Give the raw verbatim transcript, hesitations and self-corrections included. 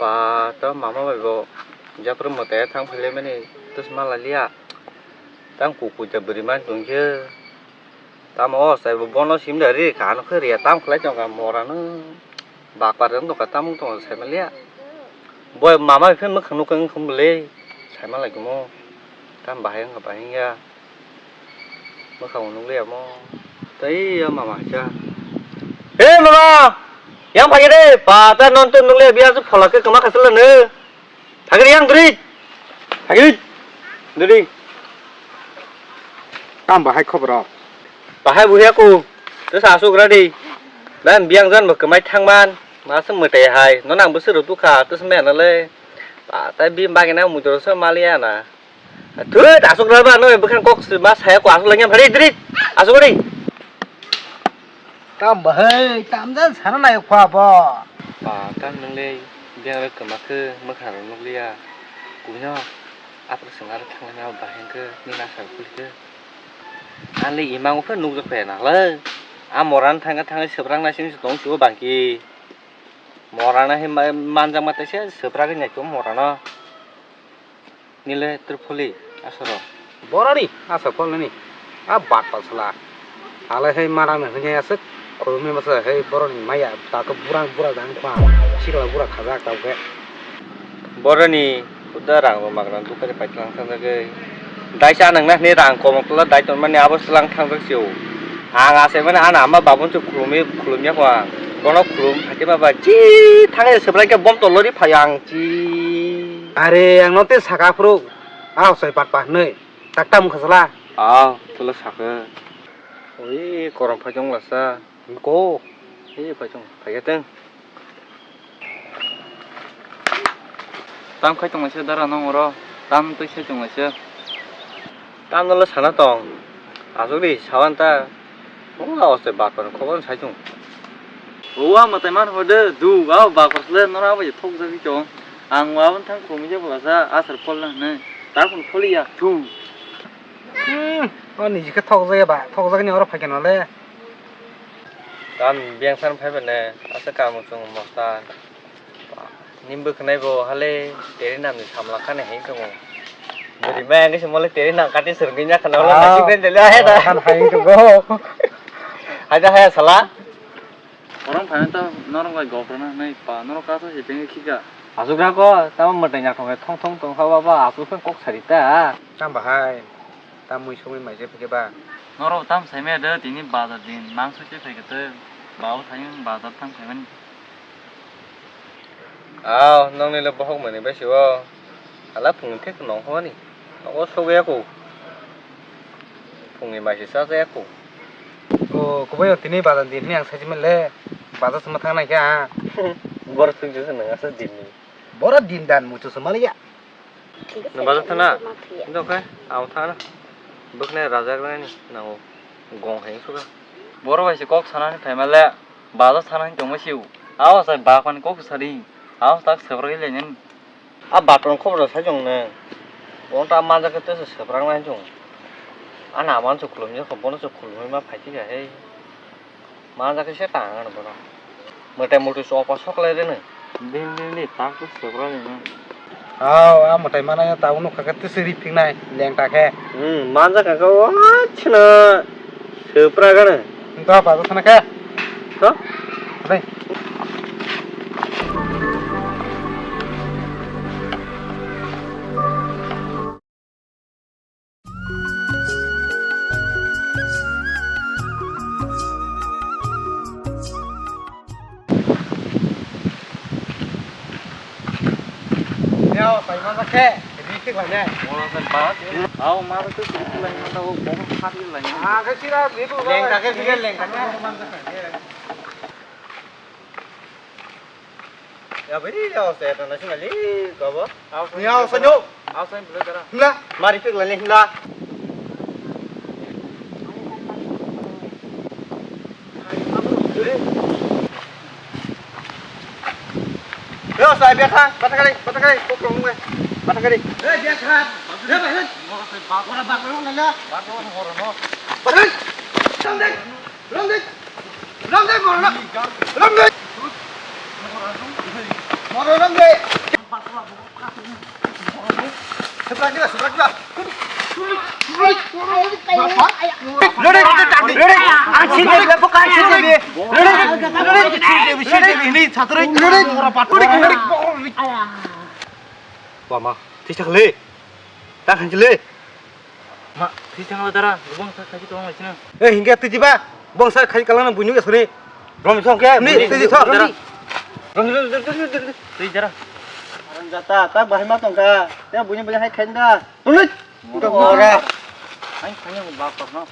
Ba, to mama bai bo jephuru mwtai thang phailaimani, tus ma lalia. Tang kukuita bwrwi man tongkhe. Tamo o chai bo bono simda ri kha, ano khe ria tam khlai tongkha, morano bakpar wng tongkha, tam wng tongkha sai manliya. Bo mama bai phai mwkhang nukha wng kha bwle, sai manlai khe mo. Tam bahai wngkha, bahai wngya. Mwkhang bo nukliya mo. Tei ya mama hacha. He mama! Yang phai de, pata non to nukliya, biya se phola khe kwma khasilano. Phagri yang duri. Phagri. Duri. Tam bahai khobor rok. Bahai buhi aku. Terus asuk radi. Dan biang jan bo kemai thangman. Masa mwtai hai. Non ang besur tu kha. Terus me na le. Pata bi bagi na mudur so malia na. Thut, asuk raba no bwkhang kok se ma saya ko asuk lagi phari duri. Asuk ri. Tam bahai, tam jan sana nai khwa bo. Ba, tam nang le, biang rok kwma khe mwkhang rok nukliya. Kuino, apre sengaro thanglai ma bahai khe, ni na sar kuli khe. Ani imang khe nukjak khe na le. A moran thangkhe thangwi swprak nai sini tong sibo bangki. Moran hai ma-, manjak ma tei se swprak nai to moran no. Nile Tripoli asoro. Boroni asa pholni a bakpal sala. Halai hai marang hwnwi aswk khulumni masa hai boroni maya ta khe burang bura jang khwa. Sikla bura khajak tau khe. Boroni kuda rang bo magra dukani paitlang thang jagwi. Daisa nang na hwnwi rang komok tla dai ton mani abo slang thang jak sio. Ang ase mani ana ama babun chu khulumwi khulumya kho ang. Bono khulum phaikhe ma ba chi thang ya sebrai khe bom tolori phai ang chi. Are, ang no te saka phuru, a hosai pat pa hinui, tak tam wngkha sala. A, tula saka. Oi, korom phai chong lasa. Ko. He phai chong, phai ya teng. Tam khai tong laisa dara nong oro, tam twi sai tong laisa. Tam no le sana tong. Asuk di, sawan ta. Wngla oste bakor khobor sai chung. Owa mwtai man hode du ga bakor le nora bai thok jagwi chong. Ang wa ban thang khumi je bolasa asar phol na ne. Ta khun pholi ya thu. Hmm, o niji khe thok jaya ba, thok jagni oro phai khe no le. Tam biang san phai bene asa kamu chung mosta. Nini bwkhanai bo hale teri namni samla khani hai tongo. Bwrwi maya wngwi se mole teri nam kati swrwngwi nya khana ulo. Ah, hai sikren dele hai da. Kan hai tongo. Hai da hai sala. Orang phai ta norok bai gok rwna nai pa norok kaso se tengwi khika. Asuk ra ko tamo mwtai nya thong thong thong thong kha baba asuk khe kok sari ta. Tam bahai. Tam mui songwi mai je phike ba. Norok tam sai me de tini bazar din mangso che phai kete. Bau thayung bazar tam khai mani. Aw, nokni le bohok mani bai se o. Hala phungni thik nong hwnani. Nogo sogwi ya kho. Phungni bai se cha cha ya kho. O, kubui o tini bazar din hwnwi ang sai se mele. Bazar se ma thang nai kha. Bor sung se nang asa din ni. Boro din dan muitu se maliya. Nang bazar thana? Hinjok khe, ang thana. Bwkhnai rajak nani nango. Gong hai sukha. Boro bai se kok sana ni phaima le. Bazar sana hinwi tongma siu. Aw sai bakmani kok sadi. Aw tak sebrak ile nyen. A bathroom khobor sai jong ne. Bonta manjak khe tesa sebrak nai jong. Ana aman su khulum je kho bono su khulum ma phai thika he. Manjak khe se tang ano bono. Mwtai mwtai su opa sok lai rene. Din din di tak to sebrak ni. Aw, a mwtai mana ya ta unu kha khe tesa ri phik nai leng ta khe. Hmm, manjak kha khe o china. Sopra gana. Ento apa tu sana kah? Hah? Apa? Yao, sai ma khe, ri thik lai ne. Mola sai ba. Ao ma to thik lai ma to bo khat lai. Ah, khe sira, ni ko. Leng ta khe, sira leng ta khe. Ya beri yao sai ta na sing ali ko bo. Yao sai no. Ao sai bela kara. Hla. Mari thik lai hla. Yo, sai biya kha, bata kari, bata kari, kok rong nge, bata kari. Eh, biya kha. Eh, bai, bai. Bakora, bakora, nang ya. Bakora, horo, no. Bai. Rong dek, rong dek, rong dek, moro na. Rong dek. Moro nang de. Supra kila, supra kila. Lori, lori, ang sini dia bukan sini dia. Lori, lori, sini dia, sini dia, ini satu lori, lori, lori, lori. Wah, ma, tistak le. Tak hanjile. Ma, twi thangla dara, bongsa khaji tong lai sina. Eh, hingke twi jiba, bongsa khaji kalang nang bunyuk esori. Rom song ke, ni twi ji thok. Dara. Rom, rom, rom, rom, rom, rom. Twi dara. Aram jata, tak bahai ma tongka. Te bunyuk bunyuk hai khain da. Ulit. Uta ora. Hai khanya mo bak pak no.